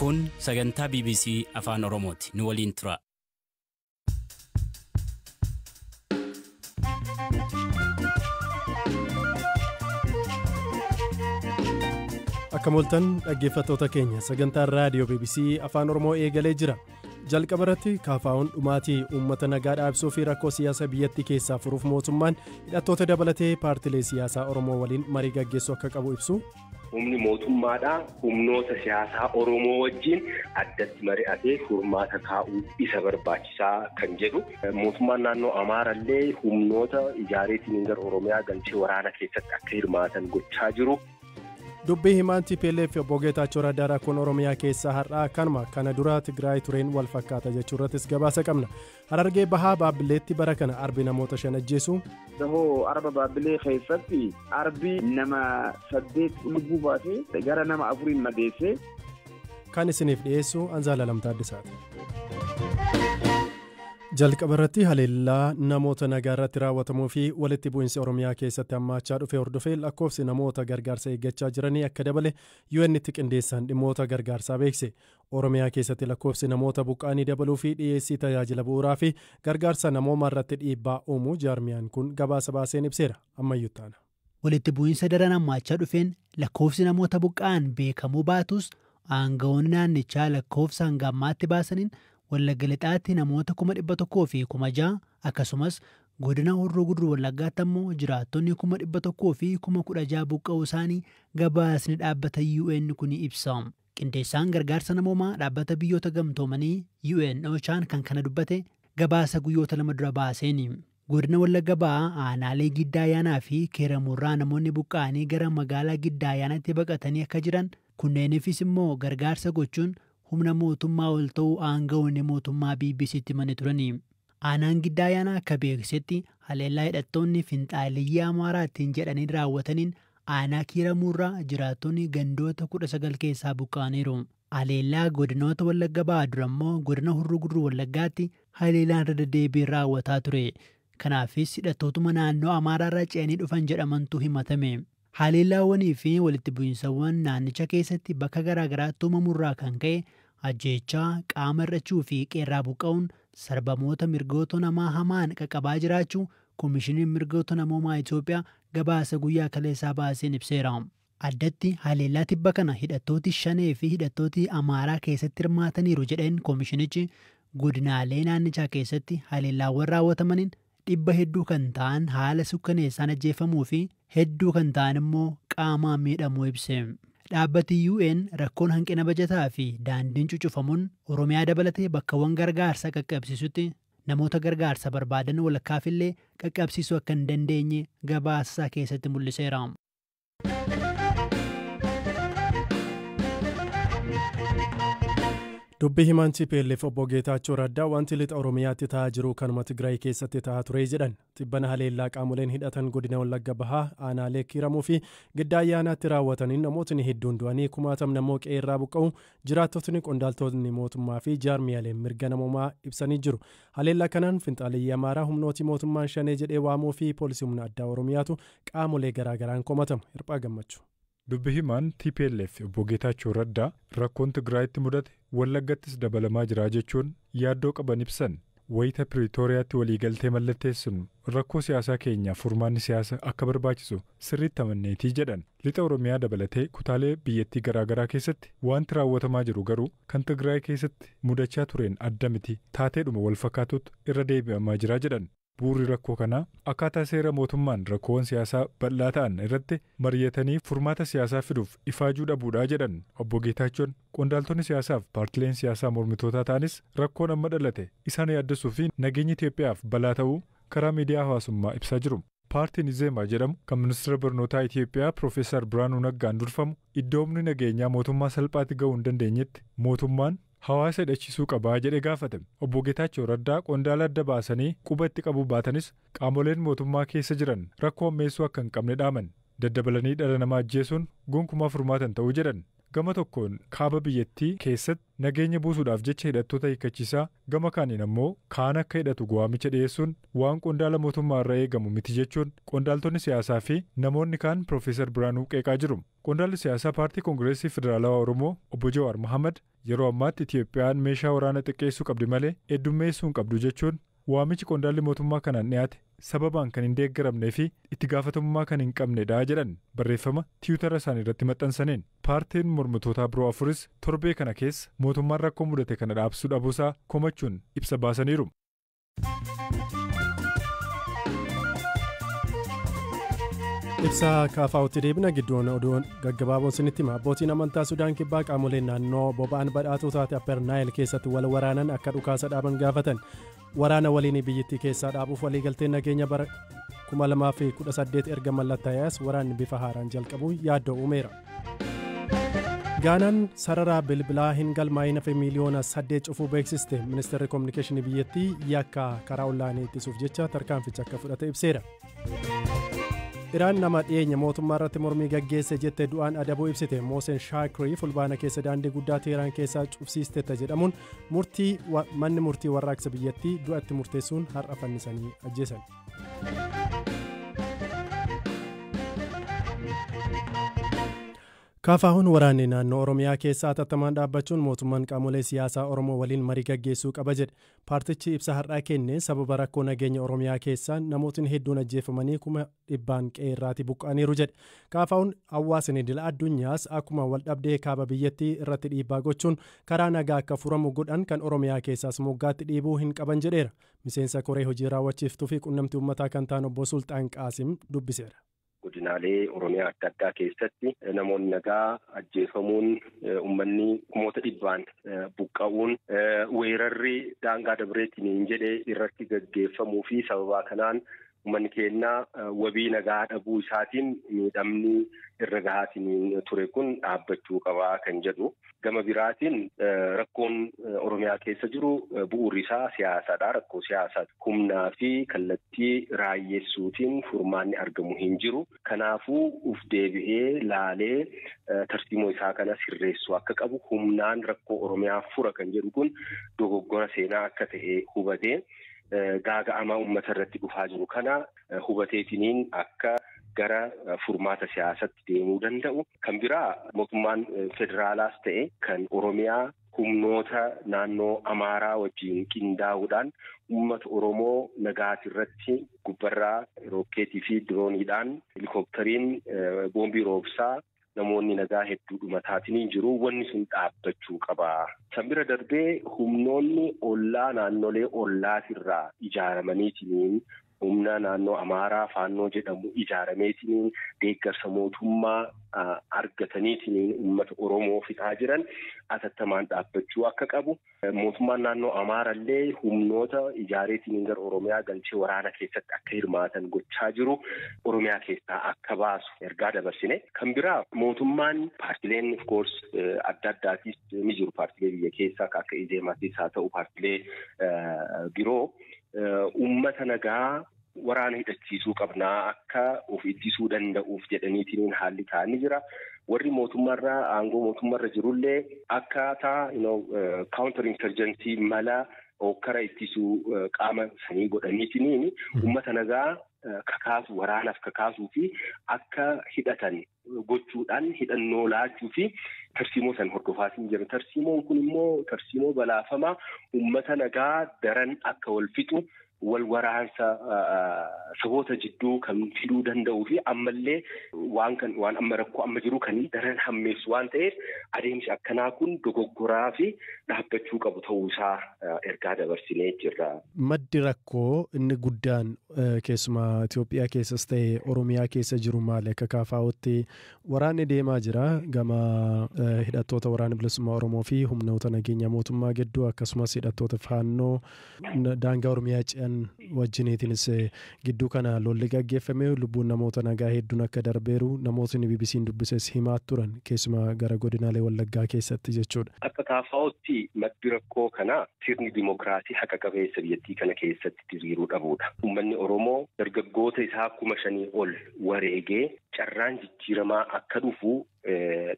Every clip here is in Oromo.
Kun sagantaa BBC Afaan Oromooti. Nu waliin tura. Akka mooltan dhaggeeffattoota keenya, sagantaan raadiyoo BBC Afaan Oromoo eegalee jira. Jalqaba irratti, kaafaa'uun dhumaatii uummata nagaa dhaabsuu fi rakkoo siyaasa biyyattii keessaa furuuf mootummaan hidhattoota dabalatee paartilee siyaasaa Oromoo waliin marii gaggeessuu akka qabu ibsu. Humni mootummaadhaa humnoota siyaasaa Oromoo wajjin addatti mari'atee furmaata kaa'uu isa barbaachisaa kan jedhu. Mootummaan naannoo Amaarallee humnoota ijaareetiin gara Oromiyaa galchee waraana keessatti akka hirmaatan gochaa jiru. Dubbii himaan TPLF obbo Geetaachoo Raddaa rakkoon Oromiyaa keessaa har'aa kanuma kana dura Tigraay tureen wal fakkaata jechuu irrattis gabaasa qabna. Harargee Bahaa Baabbileetti bara kana arbi namoota 5 ajjeesu. Dahoo arba Baabbilee keessatti arbi nama 8 lubbuu baasee gara nama 4n madeesse. Kan isiniif dhiyeessu Anzaala Lamtaa Addisaati. Jalqaba irratti, haleellaa namoota nagaa irratti raawwatamuu fi walitti bu'insi Oromiyaa keessatti hammaachaa dhufe hordofee lakkoofsi namoota gargaarsa eeggachaa jiranii akka dabale UN'tti qindeessaan dhimmoota gargaarsaa beekse. Oromiyaa keessatti lakkoofsi namoota buqqaanii dabaluu fi dhiyeessii tajaajila bu'uuraa fi gargaarsa namoomaa irratti dhiibbaa uumuu jaarmiyaan kun gabaasa baaseen ibseera. Ammayyuu taana. Walitti bu'insa daran hammaachaa dhufeen lakkoofsi namoota buqqa'an beekamuu baatus, aangawoonni naannichaa lakkoofsa hanga ammaatti baasaniin Wallagga Lixaatti namoota 106,000, akkasumas godina Horroo Guduruu Wallaggaatti ammoo jiraattonni 116,000 buqqa'uu isaanii gabaasni dhaabbata UN kun ibsa. Qindeessaan gargaarsa namoomaa dhaabbata Biyyoota Gamtoomanii UN Ochaan kan kana dubbate gabaasa guyyoota 2 dura baaseeni. Godina Wallagga Ba'aa aanaalee Giddaa Ayyaanaa fi Keeramurraa namoonni buqqa'anii gara magaalaa Giddaa Ayyaanaatti baqatanii akka jiran, kunneeniifis immoo gargaarsa gochuun humna mootummaa ol ta'uu aangawoonni mootummaa BBCtti himanii turani. Aanaan Giddaa Ayyaanaa akka beeksisetti, haleellaa hidhattoonni finxaaleyyii Amaaraatiin jedhanii raawwataniin aanaa Kiiramuurraa jiraattonni gandoota 19 keessaa buqqa'aniiru. Haleellaa godinoota Wallagga Ba'aa dura immoo godina Horroo Guduruu Wallaggaatti haleellaan irra deddeebiin raawwataa ture. Kanaafis hidhattootuma naannoo Amaaraarraa ce'anii dhufan jedhamantu himatame. Haleellaawwanii fi walitti bu'iinsawwan naannicha keessatti bakka garaagaraatti uumamurraa kan ka'e ajjeechaa, qaama hir'achuu fi qeerraa buqqa'uun sarbamoota mirgoota namaa hamaan qaqqabaa jiraachuu Koomishiniin Mirgoota Namoomaa Itoophiyaa gabaasa guyyaa kaleessaa baaseen ibseera. Addatti haleellaa tibba kana hidhattooti Shanee fi hidhattooti Amaaraa keessatti hirmaataniiru jedheen koomishinichi, godinaalee naannichaa keessatti haleellaawwan raawwatamaniin dhibba hedduu kan ta'an haala sukkaneessaan ajjeefamuu fi hedduu kan ta'an immoo qaamaan miidhamuu ibse. Dhaabbati UN rakkoon hanqina bajataa fi daandiin cucufamuun Oromiyaa dabalatee bakkawwan gargaarsa qaqqabsiisutti namoota gargaarsa barbaadan walakkaafillee qaqqabsiisuu akka hin dandeenye gabaasa keessatti mul'iseera. Dubbii himaan TPLF obbo Geetaachoo Raddaa wanti lixa Oromiyaatti ta'aa jiru kanuma Tigraay keessatti ta'aa ture jedhan. Tibbana haleellaa qaamoleen hidhatan godina Wallagga Bahaa aanaalee Kiiramuu fi Giddaa Ayyaanaatti raawwataniin namootni hedduun du'anii kumaatamni immoo qe'eerraa buqqa'u jiraattotni, qondaaltonni mootummaa fi jaarmiyaaleen mirga namoomaa ibsanii jiru. Haleellaa kanaan finxaaleyyii Amaaraa, humnooti mootummaan Shanee jedhee waamuu fi poolisii humna addaa Oromiyaatu qaamolee garaagaraan komatamu. Hirphaa Gammachuu. Dubbi himaan TPLF obbo Geetaachoo Raddaa rakkoon Tigraayitti mudate Wallaggattis dabalamaa jira jechuun yaaddoo qaban ibsan. Wayita Piriitooriyaatti waliigaltee mallatteessinu rakkoo siyaasaa keenyaaf furmaanni siyaasa akka barbaachisu sirriitti amanneetii jedhan. Lixa Oromiyaa dabalatee kutaalee biyyattii garaagaraa keessatti wanti raawwatamaa jiru garuu kan Tigraay keessatti mudachaa tureen adda miti, taateedhuma wal fakkaatutti irra deebi'amaa jira jedhan. Bu'uurri rakkoo kanaa akkaataa seera mootummaan rakkoowwan siyaasaa bal'aa ta'an irratti mari'atanii furmaata siyaasaa fiduuf ifaajuu dhabuudhaa jedhan obbo Geetaachoon. Qondaaltonni siyaasaaf paartileen siyaasaa mormitootaa ta'anis rakkoon amma dhalate isaan yaaddessuu fi nageenya Itoophiyaaf balaa ta'uu karaa miidiyaa hawaasummaa ibsaa jiru. Paartiin Izeemaa jedhamu kan ministeera barnootaa Itoophiyaa Piroofeesar Biraanuu Naggaan durfamu iddoo humni nageenyaa mootummaa salphaatti ga'uu hin dandeenyetti mootummaan hawaasa hidhachiisuu qabaa jedhee gaafate. Obbo Geetaachoo Raddaa qondaala adda baasanii quba itti qabuu baatanis, qaamoleen mootummaa keessa jiran rakkoo hammeessuu akka hin qabne dhaaman. Daddabalanii dhala namaa ajjeesuun gonkumaa furmaatan ta'uu jedhan. Gama tokkoon kaaba biyyattii keessatti nageenya buusuudhaaf jecha hidhattoota hiikkachiisaa, gama kaaniin ammoo kaan akka hidhatu waamicha dhiyeessuun waan qondaala mootummaa irraa eegamu miti jechuun qondaaltonni siyaasaa fi namoonni kaan Piroofeesar Biraanuu qeeqaa jiru. Qondaalli siyaasaa paartii Koongireesii Federaalawaa Oromoo obbo Jawaar Mohaammed yeroo ammaatti Itiyoophiyaan meeshaa waraana xiqqeessuu qabdi malee heddummeessuu hin qabdu jechuun waamichi qondaalli mootummaa kanaan dhiyaate sababaan kan hin deeggaramnee fi itti gaafatamummaa kan hin qabnedha jedhan barreeffama tiwutara isaanii irratti maxxansaniin. Paartiin mormitootaa biroo afuris torbee kana keessa mootummaan rakkoo mudate kana dhaabsuu dhabuusaa komachuun ibsa baasaniiru. Ibsa kaafaa'utti deebina gidduun oduun gaggabaaboon sinitti hima. Abbootiin amantaa Sudaan Kibbaa qaamoleen naannoo boba'aan badhaatuu taate Apper Naayil keessatti wal waraanan akka dhukaasa dhaaban gaafatan. Waraana waliin biyyattii keessaa dhaabuuf waliigalteen nageenya bara 2018 erga mallattaa'es waraanni bifa haaraan jalqabuun yaaddoo uumeera. Gaanaan sarara bilbilaa hin galmaa'in hafe miiliyoona 8 cufuu beeksiste. Ministeerri Kominikeeshinii biyyattii yakka karaa onlaayinii ittisuuf jecha tarkaanficha akka fudhate ibseera. Iraan nama dhiyeenya mootummaa irratti mormii gaggeesse jette du'aan adabuu ibsite. Mooseen Shaakrii fulbaana keessa daandii guddaa Teheraan keessaa cufsiistetta jedhamuun murtii manni murtii warraaqsa biyyattii du'atti murteessuun har'a fannisanii ajjeesan. Kaafaa'uun waraanni naannoo Oromiyaa keessaa hatattamaan dhaabbachuun mootummaan qaamolee siyaasaa Oromoo waliin marii gaggeessuu qaba jedhe. Paartichi ibsa har'aa kenne sababa rakkoo nageenya Oromiyaa keessaa namootni hedduun ajjeefamanii 100,000 qe'ee irraatii buqqa'aniiru jedhe. Kaafaa'uun hawaasni idila addunyaas akkuma waldhabdee kaaba biyyattii irratti dhiibbaa gochuun karaa nagaa akka furamu godhan kan Oromiyaa keessaas moggaatti dhiibuu hin qaban jedheera. Miseensa koree hojii raawwachiiftuu fi quunnamtii uummataa kan ta'an obbo Sultaan Qaasim dubbiseera. Godinaalee Oromiyaa adda addaa keessatti namoonni nagaa ajjeefamuun, uummanni kumoota dhibbaan buqqa'uun, weerarri daangaa dabreetiin hin jedhe irratti gaggeeffamuu fi sababaa kanaan uummanni keenya wabii nagaa dhabuu isaatiin miidhamni irra gahaatiin ture kun dhaabbachuu qabaa kan jedhu. Gama biraatiin rakkoon Oromiyaa keessa jiru bu'uurri isaa siyaasaadha. Rakkoo siyaasaa humnaa fi kallattii raayyeessuutiin furmaanni argamu hin jiru. Kanaafuu uf deebi'ee laalee tarsiimoo isaa kana sirreessuu akka qabu, humnaan rakkoo Oromiyaa fura kan jedhu kun dogoggora seenaa akka ta'e hubatee gaaga'amaa uummata irratti dhufaa jiru kana hubateetiniin akka gara furmaata siyaasatti deemuu danda'u. Kan biraa mootummaan federaalaas ta'e kan Oromiyaa humnoota naannoo Amaaraa wajjin qindaa'uudhaan uummata Oromoo nagaati irratti gubbarraa rookeetii fi dirooniidhaan helikooppitariin boombii roobsaa namoonni nagaa hedduu dhumataatiin jiru. Wanni sun dhaabbachuu qaba. San bira darbee humnoonni ollaa naannolee ollaatirraa ijaaramaniitiin humna naannoo Amaaraa Faannoo jedhamu ijaarameetiin deeggarsa mootummaa argataniitiin uummata Oromoo fixaa jiran atattamaan dhaabbachuu akka qabu. Mootummaan naannoo Amaarallee humnoota ijaareetiin gara Oromiyaa galchee waraana keessatti akka hirmaatan gochaa jiru Oromiyaa keessaa akka baasu ergaa dabarsine. Kan biraa mootummaan paartileen of course adda addaatis ni jiru. Paartilee biyya keessaa akka Izeemaatis haa ta'u paartilee biroo uummata nagaa waraana hidhachiisuu qabnaa akka of ittisuu danda'uuf jedhaniitiin haalli taa'anii jira. Warri mootummaarraa aangoo mootummaarra jirullee akkaataa counter insurgency mala hokkara ittisuu qaama sanii godhaniitiin uummata nagaa kakaasu, waraanaaf kakaasuu fi akka hidhatan gochuudhaan hidhannoo laachuu fi tarsiimoo san hordofaatiin jira. Tarsiimoon kun immoo tarsiimoo balaafamaa uummata nagaa daran akka wal fixu, wal waraansa saboota jidduu kan fiduu danda'uu fi ammallee waan amma rakkoo amma jiru kan daran hammeessu waan ta'eef adeemsi akkanaa kun dogoggoraa fi dhaabbachuu qabu ta'uusaa ergaa dabarsinee jirra. Maddi rakkoo inni guddaan keessumaa Itoophiyaa keessas ta'e Oromiyaa keessa jiru maali? Akka kaafaa'utti waraanni deemaa jira gama hidhattoota waraana bilisummaa Oromoo fi humnoota nageenya mootummaa gidduu, akkasumas hidhattoota faannoo daangaa Oromiyaa ce'an wajjiniitiinis gidduu kana lolli gaggeeffame lubbuun namoota nagaa hedduun akka darbeeru namootni BBC'n dubbises himaa turan, keessumaa gara godinaalee Wallaggaa keessatti jechuudha. Akka KFO'tti maddi rakkoo kanaa sirni dimookiraasii haqa qabeessa biyyattii kana keessatti diriiruu dhabuudha. Uummanni Oromoo dargaggoota isaa 5,000 ol wareegee carraan jijjiiramaa akka dhufu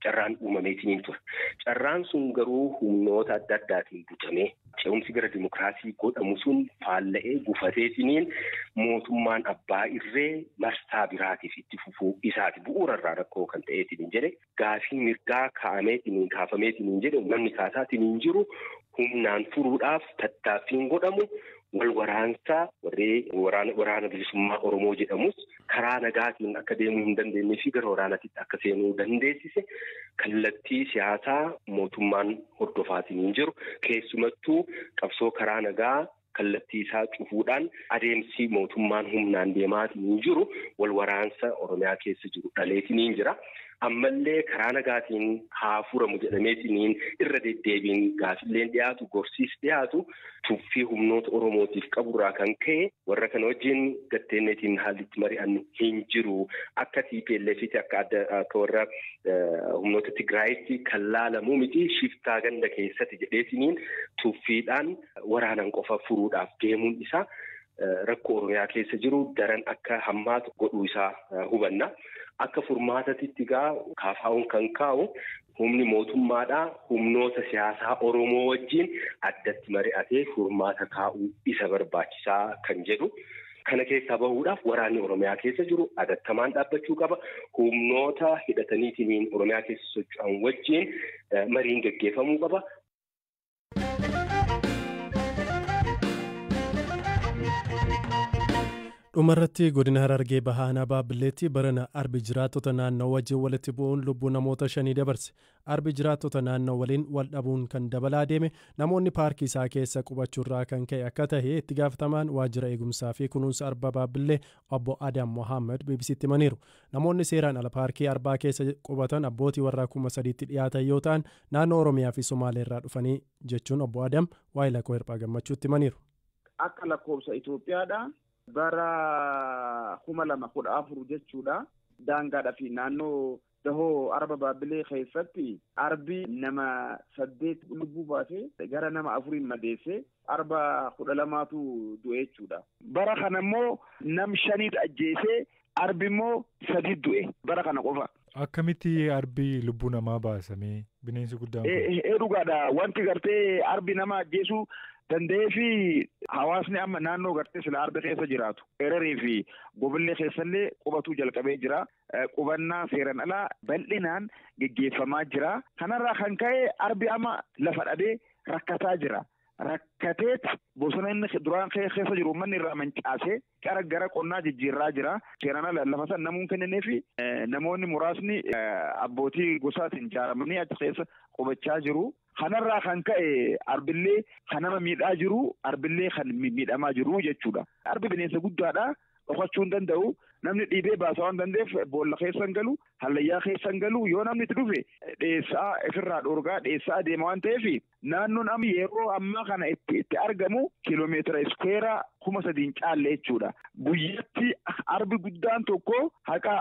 carraan uumameetiin ture. Carraan sun garuu humnoota adda addaatiin butamee ce'umsi gara dimookiraasii godhamu sun faalla'ee gufateetiniin mootummaan abbaa irree marsaa biraatiif itti fufuu isaati bu'uurarraa rakkoo kan ta'eetiin jedhe gaafii mirgaa kaa'ameetiin kaafameetiin jedhe namni kaasaatiin hin jiru humnaan furuudhaaf tattaaffiin godhamu wal waraansaa warree waraana bilisummaa Oromoo jedhamus karaa nagaatiin akka deemuu hin dandeenye fi gara waraanaatti akka seenuu dandeessise kallattii siyaasaa mootummaan hordofaatiin hin jiru keessumattuu qabsoo karaa nagaa kallattii isaa cufuudhaan adeemsi mootummaan humnaan deemaatiin hin jiru wal waraansa Oromiyaa keessa jiru dhaleetiin hin jira. Ammallee karaa nagaatiin haa furamu jedhameetiin irra deddeebiin gaafilleen dhiyaatu gorsiis dhiyaatu tuffii humnoota Oromootiif qaburraa kan ka'e warra kana wajjin gatteenneetiin haalli itti mari'annu hin jiru. Akka TPLF'tti akka akka warra humnoota Tigraayitti kan laalamuu miti shiftaa ganda keessatti jedheetiniin tuffiidhaan waraanan qofa furuudhaaf deemuun isaa rakkoo Oromiyaa keessa jiru daran akka hammaatu godhuu isaa hubanna. Akka furmaatatti gaa KFO'n kan kaa'u humni mootummaadhaa humnoota siyaasaa Oromoo wajjin addatti mari'atee furmaata kaa'uu isa barbaachisaa kan jedhu. Kana keessaa bahuudhaaf waraanni Oromiyaa keessa jiru adattamaan dhaabbachuu qaba. Humnoota hidhataniitiin Oromiyaa keessa socho'an wajjin mariin gaggeeffamuu qaba. Dhumarratti godina Harargee Bahaa Aanaa Baabilleetti barana arbi jiraattota naannoo wajjin walitti bu'uun lubbuu namoota 5 dabarse. Arbi jiraattota naannoo waliin wal dhabuun kan dabalaa deeme namoonni paarkii isaa keessa qubachuurraa kan ka'e akka ta'e itti gaafatamaan waajjira eegumsaa fi kunuunsa arba Baabbillee obbo Adam Mohaammed BBC'tti himaniiru. Namoonni seeraan ala paarkii arbaa keessa qubatan abbootii warraa 3,000tti dhiyaatan yoo ta'an naannoo Oromiyaa fi Somaaleerraa dhufanii jechuun obbo Adam waa'ee lakkoo hirphaa gammachuutti himaniiru. Akka lakkoofsa Itoophiyaadha. Bara 2014 jechuudha. Daangaadhaa fi naannoo dahoo arba Baabbilee keessatti arbi nama 8 lubbuu baasee gara nama 4 madeessee arba 12tu du'e jechuudha. Bara kana immoo nam 5 ajjeesee arbi immoo 3 du'e bara kana qofa. Akkamitti arbi lubbuu namaa baasamee bineensi guddaan kun? Dhugaadha. Wanti gartee arbi nama ajjeesuu danda'ee fi hawaasni amma naannoo gartee sila arba keessa jiraatu Ererii fi Gobillee keessallee qubatuu jalqabee jira. Qubannaa seeraan alaa bal'inaan geggeeffamaa jira. Kanarraa kan ka'e arbi amma lafa dhabee rakkataa jira. Rakkateet bosona inni duraan keessa jiru uummanni irraa mancaasee gara qonnaa jijjiirraa jira. Seeraan ala lafa san namuun kennee fi namoonni muraasni abbootii gosaatiin ijaaramanii achi keessa qubachaa jiru. Kanarraa kan ka'e arbillee kan nama miidhaa jiru arbillee kan miidhamaa jiru jechuudha. Arbi bineensa guddaadha. Dhokachuu hin danda'u. Namni dhiibee baasaa waan danda'eef boolla keessa hin galu, hallayyaa keessa hin galu. Yoo namni itti dhufe dheessaa ofirraa dhorgaa dheessaa deema waan ta'eef naannoon amma yeroo ammaa kana itti argamu kiiloomeetira iskuweera 3,000 caalle jechuudha. Guyyatti arbi guddaan tokko haqa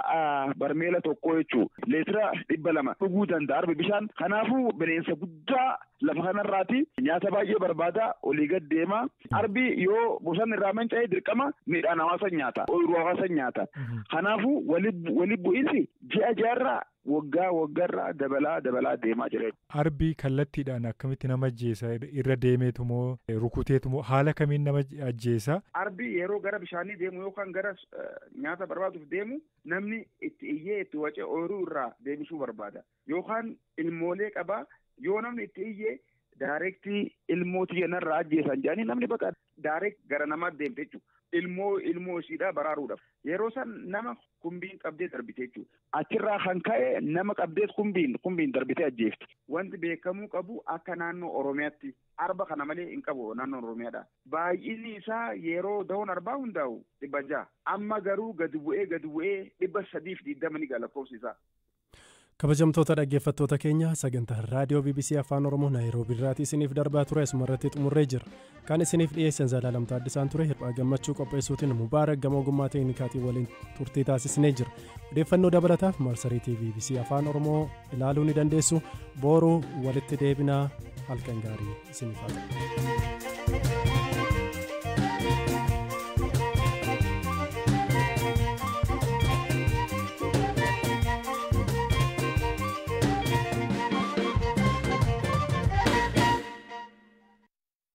barmeela tokko jechuudha. Leetira 200 dhuguu danda'a arbi bishaan. Kanaafuu bineensa guddaa lafa kanarraati nyaata baay'ee barbaada olii gad deema. Arbi yoo bosonni irraa manca'e dirqama midhaan hawaasa nyaata, ooyiruu hawaasa nyaata. Kanaafuu wali bu'iinsi ji'a ji'arraa waggaa waggaarraa dabalaa deemaa jira. Arbi kallattiidhaan akkamitti nama ajjeesa? Irra deemeetu moo rukuteetu moo haala kamiin nama ajjeesa? Arbi yeroo gara bishaanii deemu yookaan gara nyaata barbaaduuf deemu namni itti iyyee itti wacee ooyiruu irraa deebisuu barbaada. Yookaan ilmoolee qabaa yoo namni itti iyyee daareektii ilmoo xiyyanarraa ajjeesan jedhanii namni bakka daareekt gara namaatti deemte jechuudha. Ilmoo ishiidhaa baraaruudhaaf. Yeroo san nama kumbiin qabdee darbite jechuudha. Achirraa kan ka'e nama qabdees kumbiin darbitee ajjeefti. Wanti beekamuu qabu akka naannoo Oromiyaatti arba kana malee hin qabu naannoon Oromiyaadha. Baay'inni isaa yeroo dahoon arbaa hundaa'u 600. Amma garuu gadi bu'ee 320 ni gala lakkoofsi isaa. Kabajamtoota dhaggeeffattoota keenya sagantaa raadiyoo BBC Afaan Oromoo Naayiroobii irraatii isiniif darbaa ture asumarratti xumurree jira. Kan isiniif dhiyeessan Zalaalam Taaddisaan ture hirphaa gammachuu qopheessuutiin Mubaarak Gamoo Ogummaa Teeknikaatiin waliin turtii taasisnee jira. Odeeffannoo dabalataaf marsariitii BBC Afaan Oromoo ilaaluu ni dandeessu. Booruu walitti deebinaa Halkan gaarii isiniif haa ta'u.